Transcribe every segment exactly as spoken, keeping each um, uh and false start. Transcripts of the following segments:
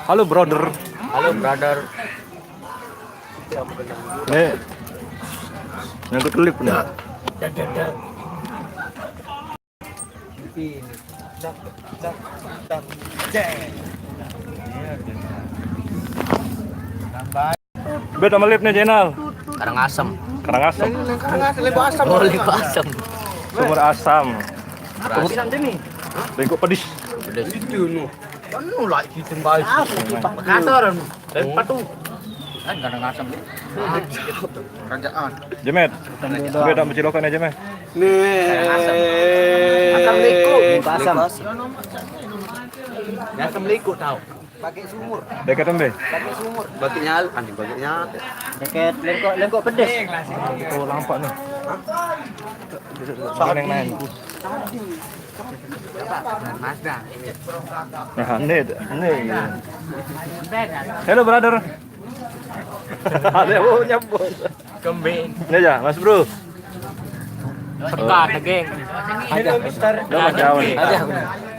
Halo, brother. Halo, brother. Nih, nyangkut lip nih. Bet sama lip nih, Jenal. Karangasem. Karangasem. Karangasem, Lengko Asam. Oh, Lengko Asam. Sumur Asam. Karangasem. Lengko Pedis. Pedis. Itu, no. Kan nu lah gitu, Mbak. Makassar. Dari Patu. Kan Karangasem. Kerajaan. Jemet. Bet sama Cilokan aja, Jemet. Nih. Asam Lengko. Asam. Asam Lengko tahu. Pakai sumur. Dekat embe. Pakai sumur. Baginya, anjing, baginya. Dekat Lengko, Lengko Pedis. Itu lampak nih. Soal yang lain. Mazda. Nah, ini, ini. Hello, brother. Ada yang mau nyambut. Kembing. Ini aja, Mas Bro. Dekat, geng. Ada. No, Mas Jayan. Ada.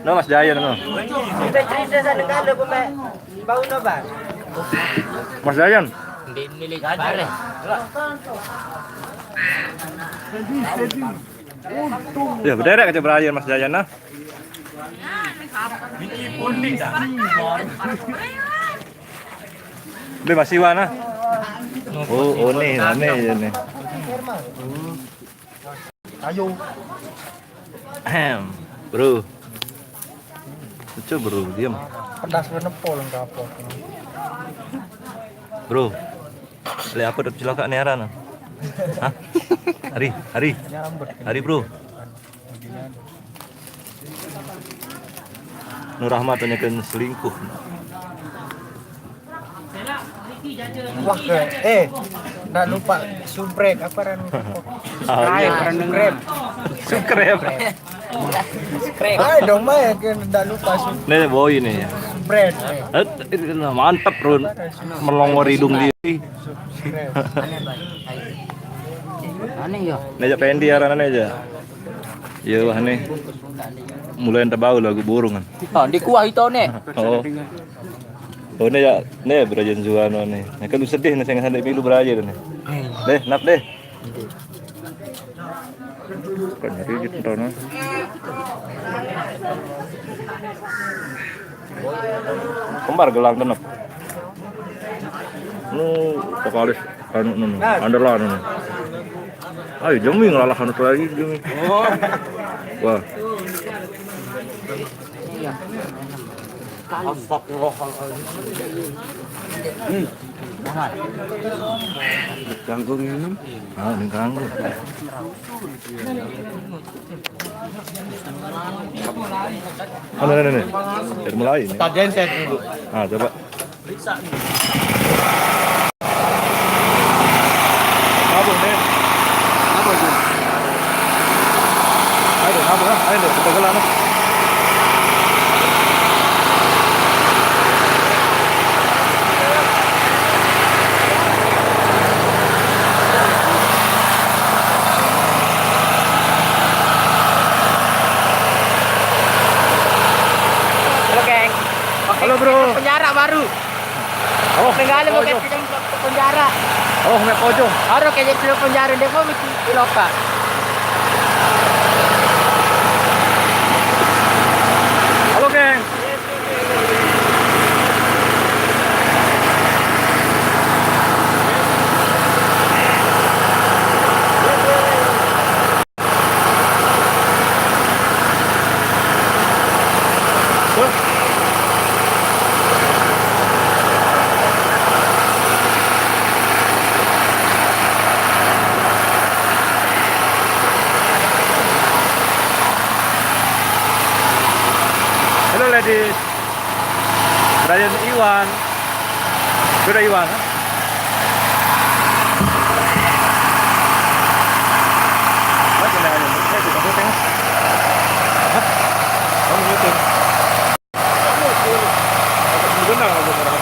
No, Mas Jayan, no. Kita cerita sana kalau aku, Pak. Bau no, Pak. Mas Jayan. Di milik Bare. Ya, berderet aja berakhir Mas Jayan, nah. Beli Mas Iwan, nah. Oh, oh, nih, rame ya nih. Ayo. Ahem, bro. Lucu, bro, diam. Pedas bener pol enggak apa. Bro. Lek apa dot cilaka nih aran? Hah? Hari, hari. Hari, bro. Nur Rahmat tanyakan selingkuh. Wah, ke, eh, ndak lupa subrek apa ran? Oh, iya. Subrek. Subrek. Ayo dong, Mai, ke ndak lupa subrek. Nih, boy nih ya. Subrek. Eh, mantap, Run. Melongor hidung dia. Subrek. Aneh ya. Nih aja Pendi ya, aja. Iya, wah nih. Mulai ente bau lagu burung kan. Oh, di kuah itu nih. Oh. Oh, ini ya, nih berajan Juano nih. Nah, kan sedih nih, saya nggak milu beraja nih. Deh, nap deh. Kan nyari gitu, Tono. Kembar gelang genep. Nu vokalis anu nu, nu, andalan nu. Ayo, Jemi ngelalah anu lagi, Jemi. Oh. Wah. Astagfirullahaladzim. Hmm. Ganggu minum. Ah, ini ganggu. Mana, mana, mana? Dari mulai ini. Tajen saya dulu. Ah, coba. Apa, Nek? Apa itu? Ayo, apa? Ayo, deh, kita gelar, nah. Halo, geng. Oke, halo, bro. Penjara baru. Oh, Tenggale mau ojo. Ke penjara. Oh, mek ojo. Aro kayak jadi penjara deh, mau bikin iloka. Halo, geng. Hello, ladies. Brian Iwan. Sudah Iwan, ha? Mana yang ada? Saya tidak syuting. Hah? Kamu syuting? Benar, benar, benar.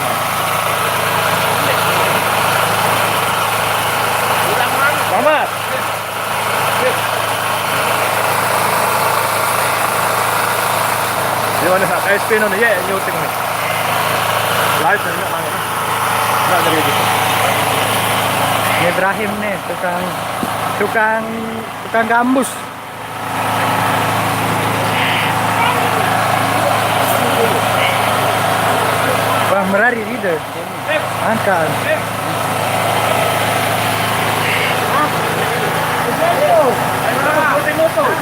Selamat. Mana K S P no, ya, nyuting ni. Live na, mana? Nak dari dito. Ni Ibrahim ni, tukang, tukang, tukang gambus. Wah, merari dito. Angkat.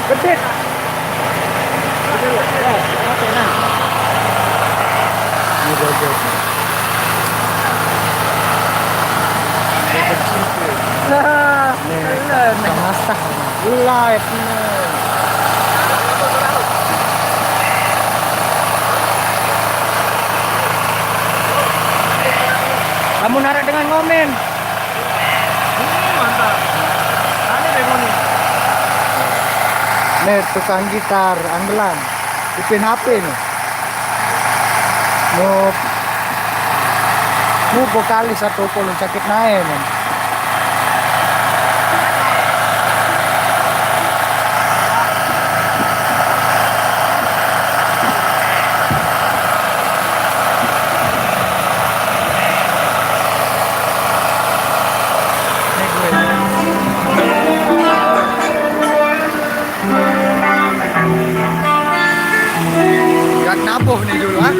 Gedit. Ini bagus. Nah, nih, masak. Live nih. Kamu narik dengan ngomen. Hmm, mantap. Ane deh ngomen. Nih, tukang gitar andalan. Ipin H P nih. Mau, mau vokalis atau kalau sakit naik nih. Gak nabuh nih dulu, ah.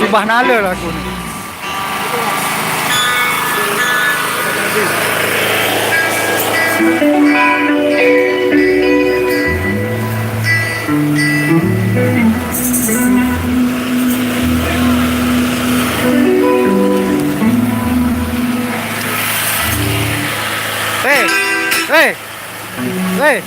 Subhanallah lagu ni. Hei, hei, hei.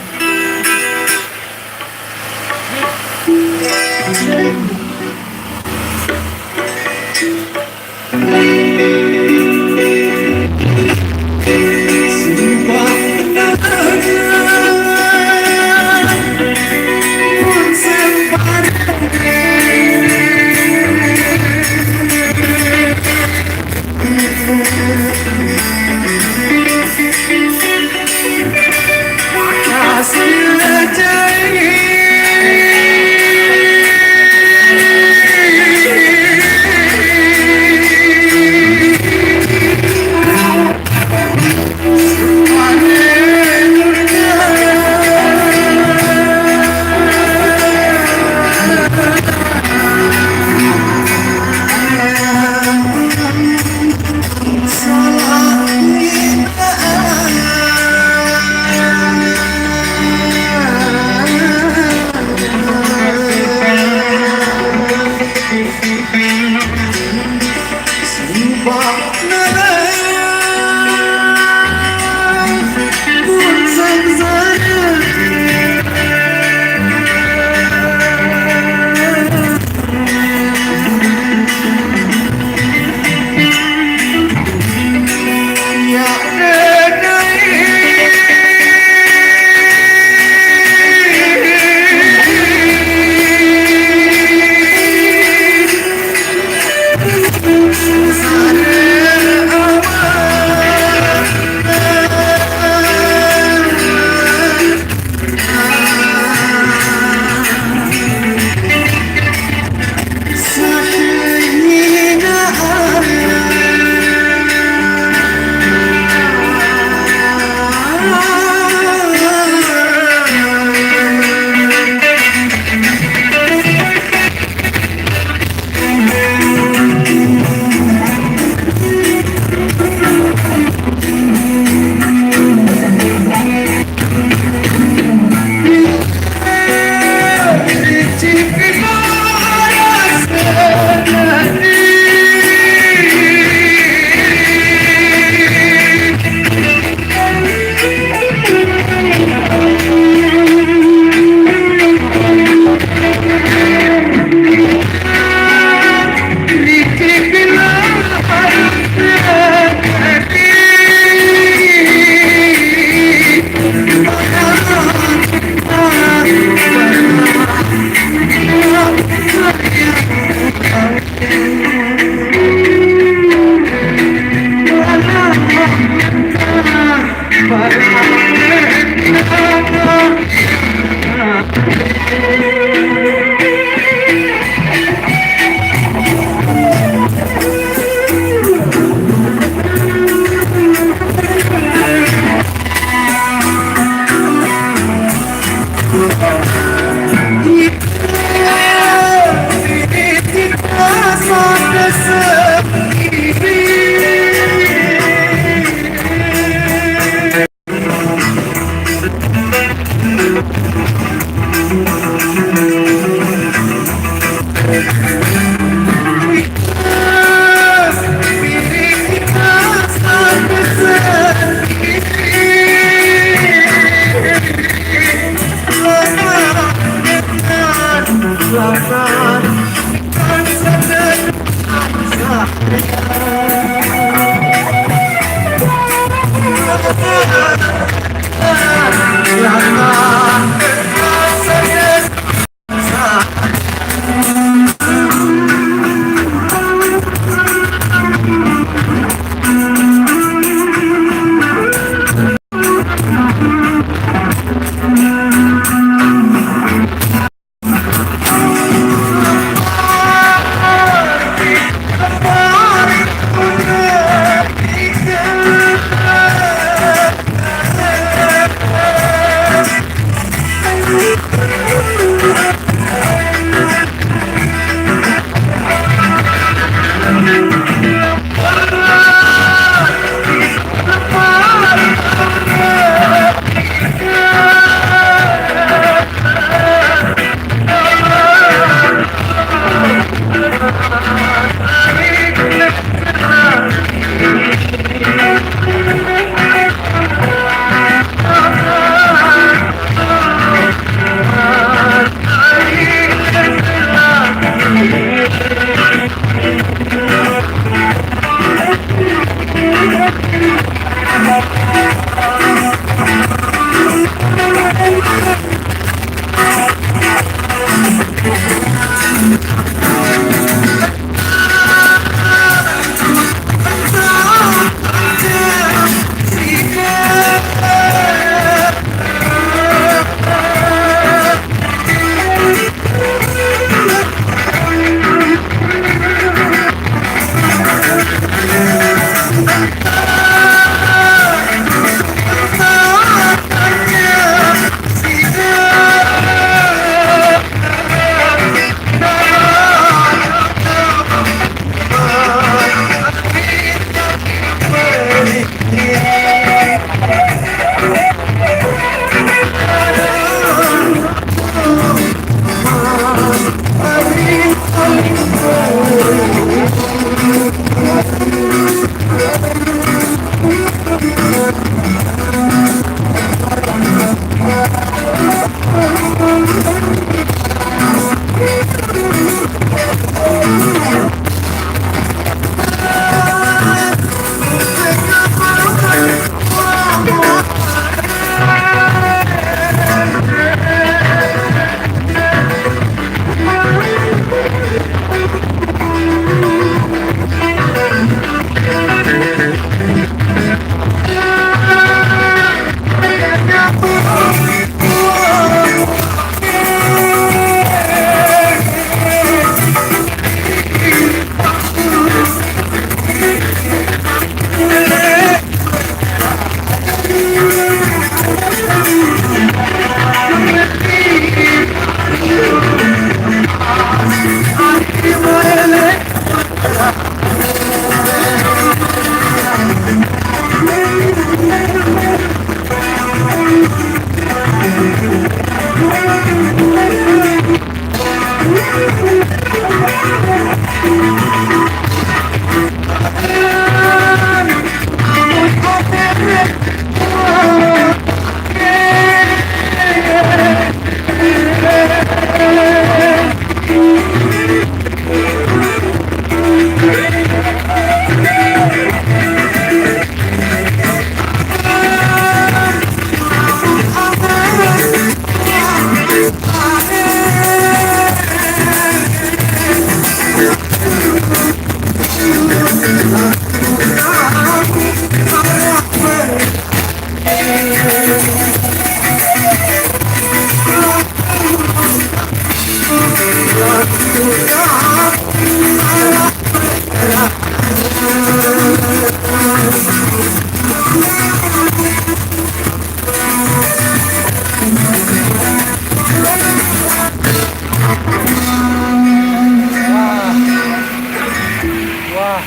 Wah.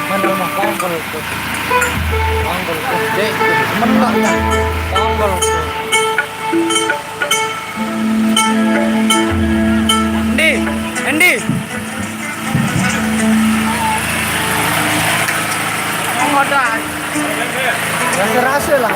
Mana rumah kongkol tuh? Kongkol tuh. Dek, sementak kan? Kongkol tuh. Endi, Endi. Rasa-rasa lah.